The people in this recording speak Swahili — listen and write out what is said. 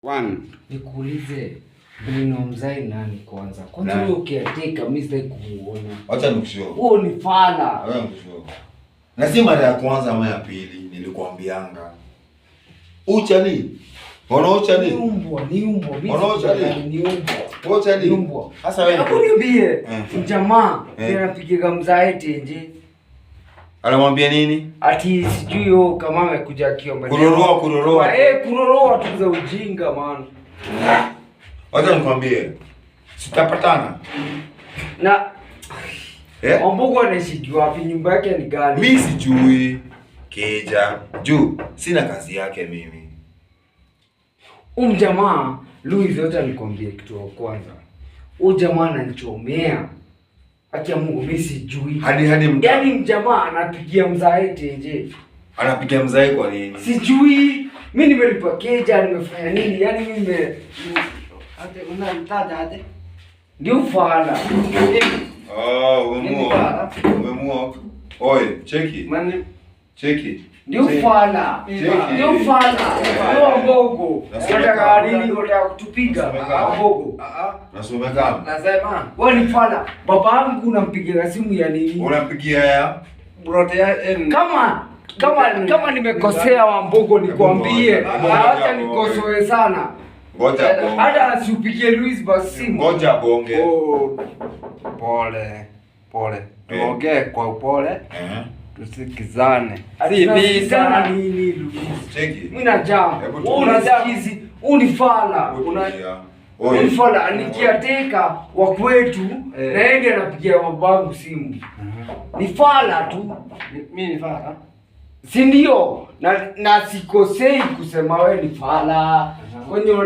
One. Nikuulize, Bruno mzai nani kwanza? Kwanza Nani? huyo ukiateka mimi sitaki kumuona. Wacha nikushow. Huo ni fala. Wacha nikushow. Na si mara ya kwanza ama ya pili nilikuambianga. Uchali. Ona Ni uchali. umbwa, ni umbwa. Mimi Ona uchali. sikubali, ni umbwa. Uchali. Ni umbwa. Sasa wewe Hebu niambie, jamaa anapigiga mzae tenje. Anamwambia nini? Ati sijui yo kama amekuja akiomba. Kuroroa, kuroroa. Eh, kuroroa tu za ujinga, man. Wacha nikwambie. Sitapatana. Na Eh? Wambugu anaishi wapi? Nyumba yake ni gani? Mi sijui. Keja. Juu sina kazi yake mimi. Jamaa Louis, wacha nikwambie kitu ya kwanza. Huyu jamaa ananichomea. Haki ya Mungu mimi sijui. Hadi mta. Yaani mjamaa anapigia mzae tenje. Anapigia mzae kwa nini? Sijui. Mimi nimelipa keja, nimefanya nini? Yaani mimi nime Ate unamtaja aje? Ndio fala. Oh, Nini umemua. bana? Umemua. Oi, cheki. Mani Cheki. Ndio Cheki. fala. Cheki. Ndio fala. Ndio mbogo. Nasema Unataka nini? Unataka kutupiga? Nasema Mbogo. ah ah Nasomeka. nasema Wewe ni fala. Baba yangu unampigia simu ya nini? Unampigia ya? brote ya en Kama nimekosea Wambogo nikwambie, Hebu ngoja, acha hebu nikosoe sana. Ngoja bonge. Hata asiupigie Luis basi simu. Ngoja bonge. Oh, pole pole, tuongee kwa upole, tusikizane, si Tunasikizana vita. nini, Luis? Cheki. Mimi na jam. Hebu Wewe tulia. unasikizi, wewe ni fala. Una Wewe ni fala nikiateka wa kwetu na yeye ndiye anapigia babangu simu. Ni fala tu. Mimi ni fala. Si ndio? Na sikosei kusema wewe ni fala. Kwenye